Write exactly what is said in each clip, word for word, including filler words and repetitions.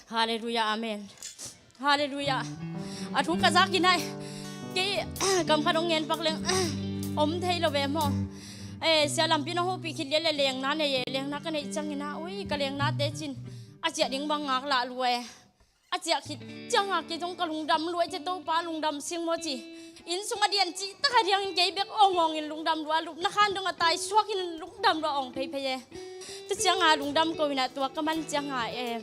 Halleluiah, amen. Halleluiah. A thu ka zak in ah, kei kam khat hong ngen pak leng om thei lo ve maw. Eh, Sia Lampi in hong hopih khit lian le lengna nei e, lengna ka neih ciangin ah, ui, ka lengnate cin a ciah ding bang ngak lah lua e. A ciah khit ciangin ah kei zong ka lungdam lua e, ci, Topa lungdam sing maw ci. Inn sung a dian cih tak a diangin kei bek awng awngin lungdam lua, lupna khan dong a tai suakin lungdam lua awng pheiphei e. Tua ciangin ah lungdam ko in ah tua ka man ciangin ah, eh,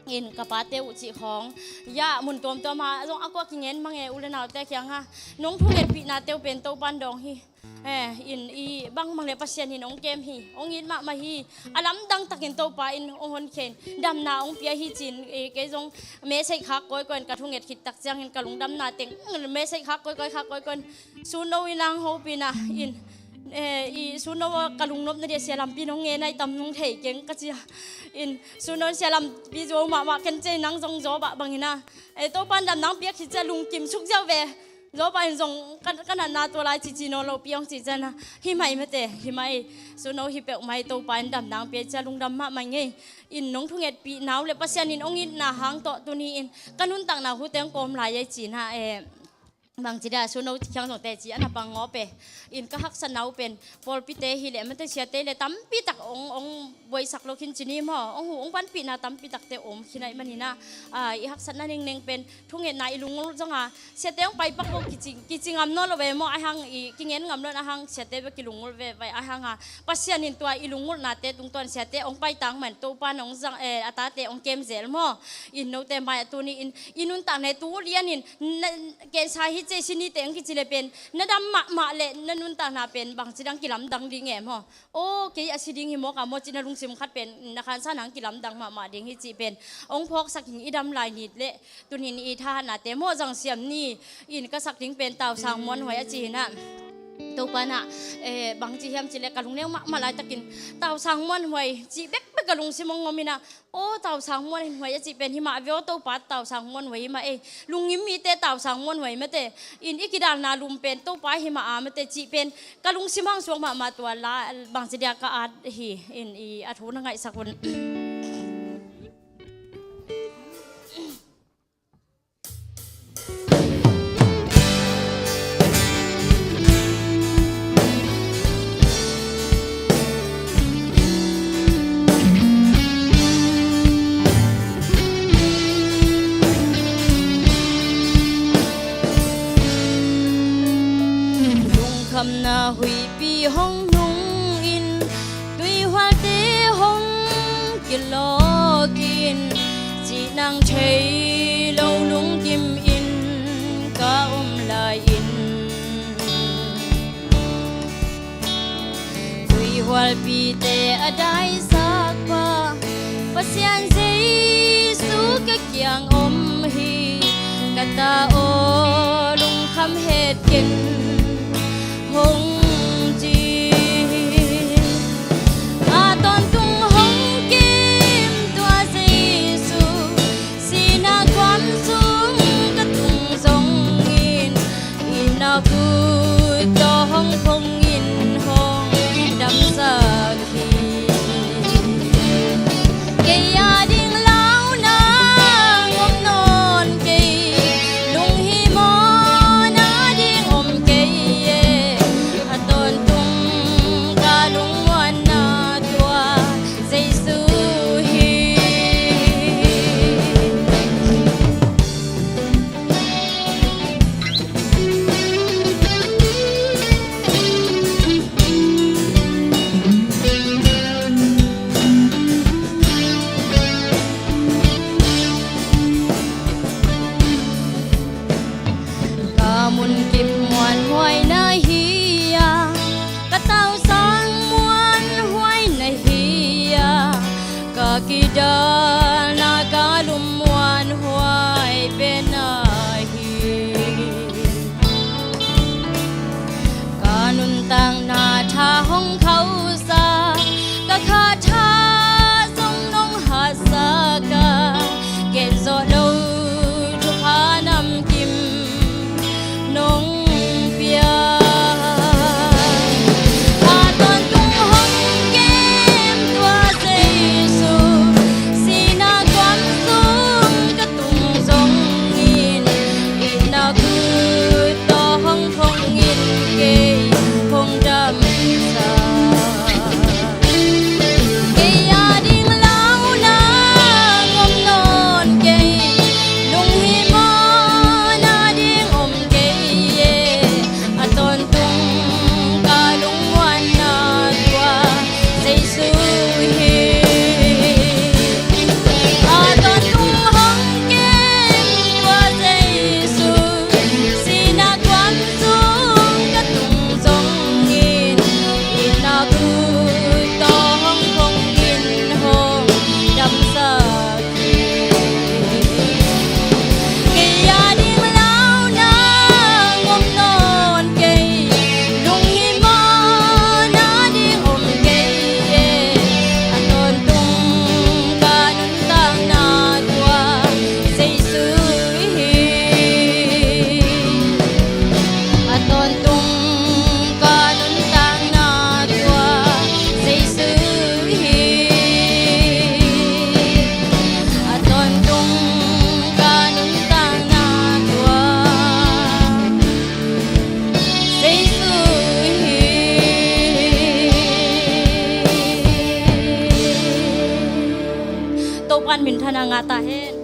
in ka pate uh cih khawng, ya, mun tuamtuam ah zong a kuak kingen mang e, u le naute kiangah nong thungetpihnate uh pen Topan dawng hi. Eh, in i bangbang le Pasian in hong kem hi, hong it mahmah hi. A lamdang takin Topa in hong honkhia in damna hong pia hi ci-in, eh, kei zong message khak kawikawi in ka thunget khit tak ciangin ka lungdamna teng, message khak kawikawi, khak kawikawi in Suno in hong hopih in ah, in, eh, i Suno a ka lungnopna dia Sia Lampi in hong ngen a i tam nung thei keng ka ci a. In Suno in Sia Lampi zo mahmah ken ci a, nang zong zo bah bangin ah, eh, Topan damna hong piak khit ciang lungkim suk ziau ve. Zo pah in zong ka, ka natna tua lai cici nawn lo piang cih ciangin ah, hi mai mate, hi mai. Suno hi peuh mai, Topa in damna hong pia ciang lungdam mahmah ing ei. In nong thungetpih nau le Pasian in hong itna hang tawh tuni in ka nuntakna hu teng kawm lai ei ci-in ah, eh, bangci dia Suno kiang zong teci a na pang ngawp e. In ka haksatna uh pen pawlpite hi le mate, siate le tampi tak hong, hong buaisak lo khin ci ni maw, hong huh, hong panpihna tampi takte om khin ahih manin ah, ah, i haksatna nengneng pen thungetna i lungngulh zong a, siate hong paipak bawk kici, kici ngam nawn lo ve maw, ahih hang i kingen ngam lo in, ahih hang siate bek kilungngulh veve, ahih hang a Pasian in tua i lungngulhnate tungtawn siate hong paitang man Topa in hong zang, eh, a tate hong kem zel maw. In note mai-ah tuni in i nuntakna tu lian in na, cancer hi ci e, si ni teng kici le pen na dam mahmah le na nuntakna pen bangci dang kilamdang ding e maw. Aw, kei a si ding hi mawk a maw ci-in na lungsim khat pen na khansa nang kilamdang mahmah ding hi cih pen hong phawksak ing. I dam lai ni le tuni in i thahatnate maw, zangsiam ni in ka sak ding pen Tausang Muanhuai a ci hi in ah. Topa in ah, eh, bangci hiam cih le ka lungneu mahmah laitakin Tausang Muanhuai cih bekbek ka lungsim hong om in ah, aw, Tausang Muanhuai a cih pen hi mah ve aw, Topa Tausang Muanhuai hi mah ei. Lungngim mite Tausang Muanhuai mate. In i kidalna lum pen Topa hi mah a mate cih pen ka lungsim hong suak mahmah, tua la bangci dia ka at hi. In i a thu na ngaihsak un. Lungkhamna huipi hong nungin, tuihualte hong kilawkin, cihnang thei lo lungkimin ka om lai-in, tuihualpite a daizak pa Pasian Jesu ka kiang om hi. Ka ta aw, lungkham het ken, hong ci. A tawntung hong kim tua Jesu, sihna kuam sung ka tung zongin, i na kut tawh hong phongin hong damsak hi. Kei a ding launa ngom nawn kei, lunghimawh na ding om kei e. Minthanna ngah ta hen.